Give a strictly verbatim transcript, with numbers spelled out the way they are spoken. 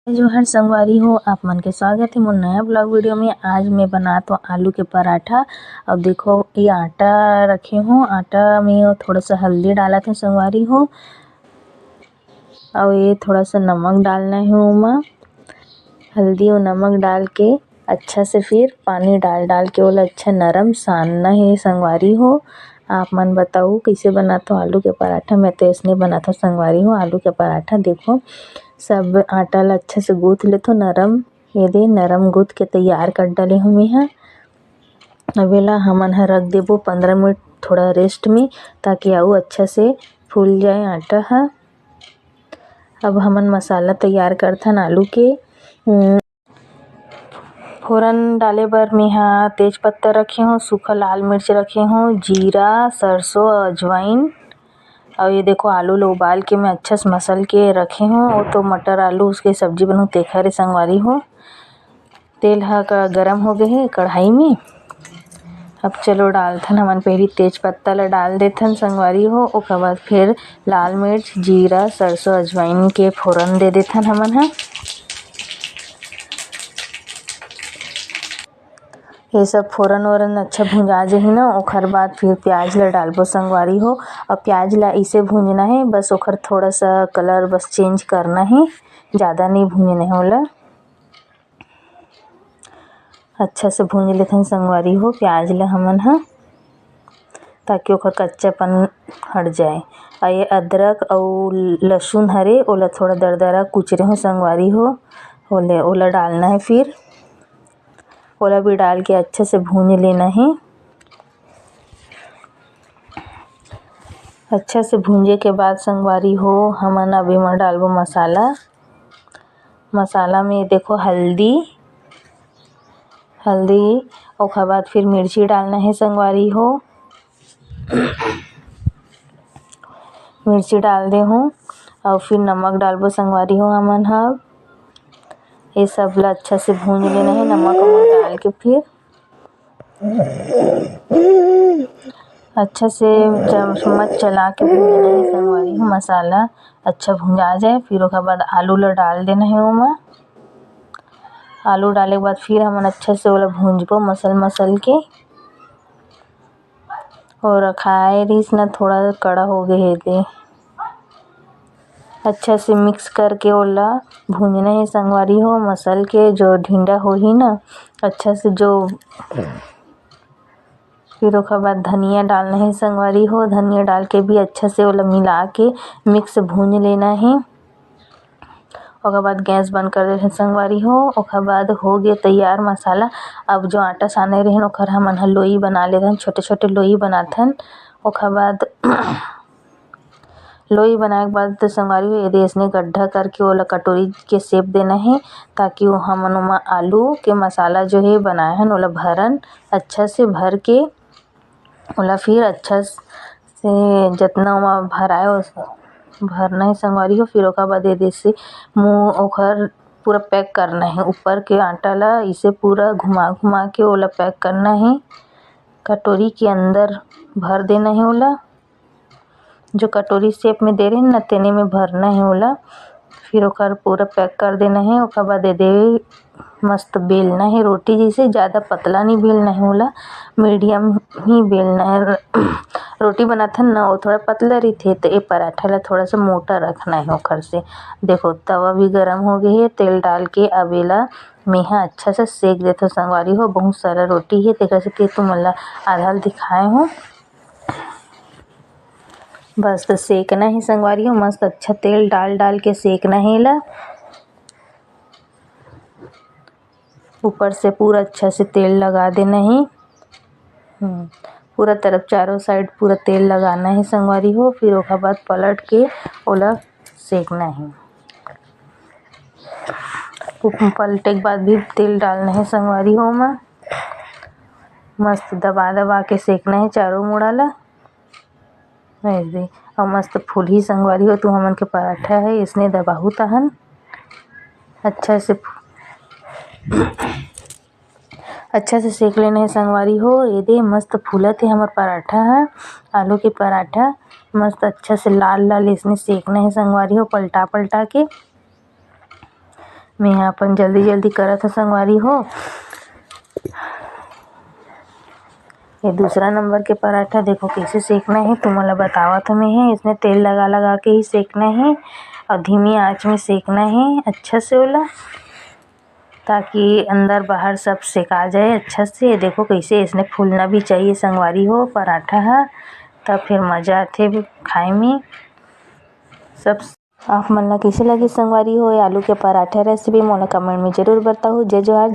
जोहार संगवारी हो, आप मन के स्वागत हे मोर नया vlog video में। आज मैं बनात हो आलू के पराठा। अब देखो, ये आटा रखे हो, आटा में थोड़ा सा हल्दी डालत हो संगवारी हो, और ये थोड़ा सा नमक डालना है ओमा। हल्दी और नमक डाल के अच्छा से फिर पानी डाल डाल के ओला अच्छा नरम सानना है संगवारी हो। आप मन बताओ, कैसे बनात हो आलू के पराठा? मैं तो ऐसने बनात हो संगवारी हो आलू के पराठा। देखो, सब आटा ला अच्छा से गूंथ लेथो नरम। ये दे, नरम गूंथ के तैयार कर डाले हो मैं हा। अब एला हमन ह रख देबो पंद्रह मिनट थोड़ा rest में, ताकि अउ अच्छा से फूल जाए आटा ह। अब हमन मसाला तैयार करथन आलू के। उम, फोरन डाले बर मेहा तेज पत्ता रखे हों, सूखा लाल मिर्च रखे हों, जीरा, सरसों, अजवाइन। और ये देखो, आलू ला उबाल के मैं अच्छा से मसल के रखे हों। वो तो मटर आलू उसके सब्जी बनहूँ, तेखर ए संगवारी हो। तेल ह क-, गरम हो गए हे कढ़ाई में। अब चलो डालथन हमन, पहली तेज पत्ता ला डाल देथन संगवारी हो। ओकर बाद फिर लाल मिर्च, जीरा, सरसों, अजवाइन के फोरन दे देथन हमन ह। ये सब फोरन वोरन अच्छा भुंजा जही ना, ओखर बाद फिर प्याज ला डालबो संगवारी हो। और प्याज ला इसे भूंजना है, बस ओखर थोड़ा सा colour बस change करना है, ज़्यादा नहीं भूंजना है ओला। अच्छा से भूंज लेथन संगवारी हो प्याज ला हमन ह, ताकि ओकर कच्चापन हट जाए। और ये अदरक अउ लहसुन हरे, ओला थोड़ा दरदरा कुचरे हो संगवारी हो, ओले, ओला डालना है। फिर ओला भी डाल के अच्छा से भूंज लेना है। अच्छा से भूंजे के बाद संगवारी हो, हमन अब एमा डालबो मसाला। मसाला में देखो हल्दी, हल्दी, ओखर बाद फिर मिर्ची डालना है संगवारी हो। मिर्ची डाल दे हूँ और फिर नमक डालबो संगवारी हो हमन ह। ये सब ला अच्छा से भूंज लेना है नमक उमक डाल के। फिर अच्छा से चम्मच चला के भूंजना है संगवारी हो। मसाला अच्छा भुंजा जाए, फिर ओकर बाद आलू ला डाल देना है ओमा। आलू डाले के बाद फिर हमन अच्छा से ओला भूंजबो मसल मसल के। और रखाए रहिस ना, थोड़ा कड़ा हो गए हे ते। अच्छा से mix करके ओला भूंजना है संगवारी हो, मसल के जो ढींडा होही ना, अच्छा से जो, फिर ओकर बाद धनिया डालना है संगवारी हो। धनिया डाल के भी अच्छा से ओला मिला के mix भूंज लेना है। ओकर बाद गैस बंद कर देथन संगवारी हो। ओकर बाद हो गे तैयार मसाला। अब जो आटा साने रहेन ओकर हमन ह लोई बना लेथन, छोटे-छोटे लोई बनाथन। ओकर बाद लोई बनाए के बाद तो संगवारी हो, एदे अइसने गड्ढा करके ओला कटोरी के shape देना हे, ताकि ओ हमन ओमा आलू के मसाला जो हे बनाए हन ओला भरन अच्छा से भर के ओला फिर अच्छा से जतना ओमा भराए, ओस-, भरना हे संगवारी हो। फिर ओकर बाद एदे से मुँह ओखर पूरा pack करना हे, ऊपर के आटा ला इसे पूरा घुमा घुमा के ओला pack करना हे। कटोरी के अंदर भर देना हे ओला, जो कटोरी shape में दे रहे ना, तेने में भरना हे ओला। फिर ओकर पूरा pack कर देना हे। ओकर बाद एदे मस्त बेलना हे रोटी जैसे, ज़्यादा पतला नहीं बेलना हे ओला, medium ही बेलना हे। रोटी बनाथन ना, वो थोड़ा पतला रहिथे, तो ये पराठा ला थोड़ा सा मोटा रखना हे ओकर से। देखो, तवा भी गरम हो गए हे, तेल डाल के अब एला मेहा अच्छा से सेक देथो संगवारी हो। बहुत सारा रोटी हे, तेकर से तुमन ला आधा ल दिखाए हो। बस, तो सेकना हे संगवारी हो, मस्त अच्छा तेल डाल डाल के सेकना हे एला। ऊपर से पूरा अच्छा से तेल लगा देना हे। हम्म, पूरा तरफ चारों side पूरा तेल लगाना हे संगवारी हो। फिर ओकर बाद पलट के ओला सेकना हे। ऊपर पलटे के बाद भी तेल डालना हे संगवारी हो ओमा। मस्त दबा दबा के सेकना हे चारों मुड़ा ला। ऐसे। अउ मस्त फूलही संगवारी हो, तुमन के पराठा हे, इसने दबाहू तहन। अच्छा से, अच्छा से सेक लेना हे संगवारी हो। एदे मस्त फूलत हे हमर पराठा ह, आलू के पराठा। मस्त अच्छा से लाल लाल इसने सेकना हे संगवारी हो, पलटा पलटा के। मैं ह अपन जल्दी जल्दी करत हव संगवारी हो। ये दूसरा नंबर के पराठा देखो कैसे सेकना हे, तुमन ला बतावत हव मैं हे। इसने तेल लगा लगा के ही सेकना हे और धीमी आंच में सेकना हे अच्छा से ओला, ताकि अंदर बाहर सब सेका जाए अच्छा से। देखो कैसे इसने फूलना भी चाहिए संगवारी हो पराठा ह, तब फिर मजा आथे खाए में। सब आप मन ला कैसे लगे संगवारी हो ये आलू के पराठा रेसिपी, मोला कमेंट में जरूर बताहू। जय जोहार।